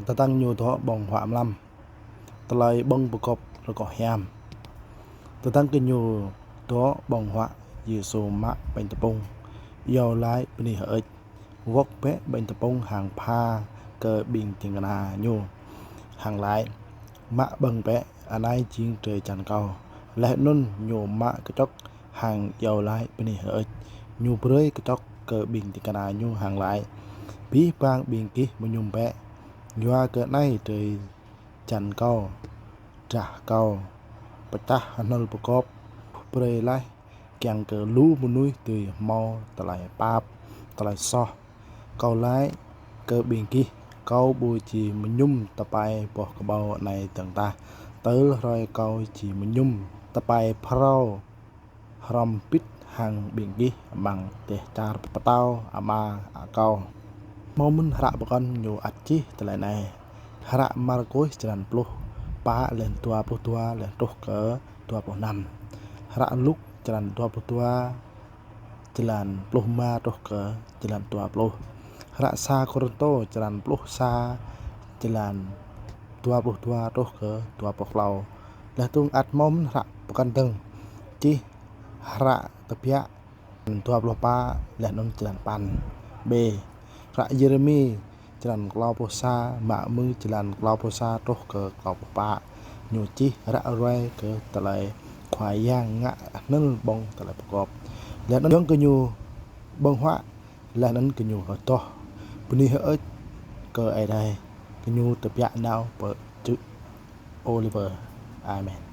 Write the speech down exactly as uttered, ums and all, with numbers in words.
Tơdang ñu dŏ ƀơ̆ng huă mlam, tơlơi ƀơ̆ng pơgop rơgoh hiam. Tơdang kơ ñu dŏ ƀơ̆ng huă, Yêsu mă ƀañ tơpŭng, iâu laĭ bơni hơơč, wŏk bĕ ƀañ tơpŭng hăng pha kơ ƀing ding kơna ñu, hăng laĭ: Mă ƀơ̆ng bĕ, anai jing drơi jan Kâo. Laih anŭn ñu mă kơčŏk hăng iâu laĭ bơni hơơč, ñu brơi kơčŏk kơ ƀing ding kơna ñu hăng laĭ: Abih bang ƀing gih mơñum bĕ, yua kơ anai drơi jan Kâo, drah Kâo, pơčah hơnơ̆l pơgop, brơi laih kiăng kơ lu mơnuih dưi hmâo tơlơi pap, tơlơi soh. Kâo laĭ kơ ƀing gih, Kâo ƀu či mơñum tơpai boh kơƀâo anai dơ̆ng tah, tơl hrơi Kâo či mơñum tơpai phrâo hrŏm hơbĭt hăng ƀing gih amăng dêh čar pơtao Ama Kâo. Hmâo mơ̆n hră pơkŏn ñu ăt čih tơlơi anai: Hră Markôs črăn pluh pă, lĕn dua pluh dua lĕn truh kơ dua pluh năm. Hră Luk črăn dua pluh dua, jơlan pluh rơma truh kơ jơlan dua pluh. Hră sa Kôrintô črăn pluh sa, jơlan dua pluh dua truh kơ dua pluh klâo. Laih dơ̆ng ăt hmâo mơ̆n hră pơkŏn dơ̆ng čih hră Tơbiă dua pluh pă, laih anŭn jơlan păn. B. Hră Yêrêmi črăn klâo pluh sa, mă mơ̆ng jơlan klâo pluh sa truh kơ klâo pluh pă. Ñu čih ră ruai kơ tơlơi Khua Yang ngă hơnơ̆l ƀơ̆ng tơlơi pơgop. Laih anŭn yơ̆ng kơ ñu ƀơ̆ng huă, laih anŭn kơ ñu hơdơr bơni hơơč kơ Ơi Adai, kơ ñu tơbiă nao pơ čư̆ Ôliwơ. Amen.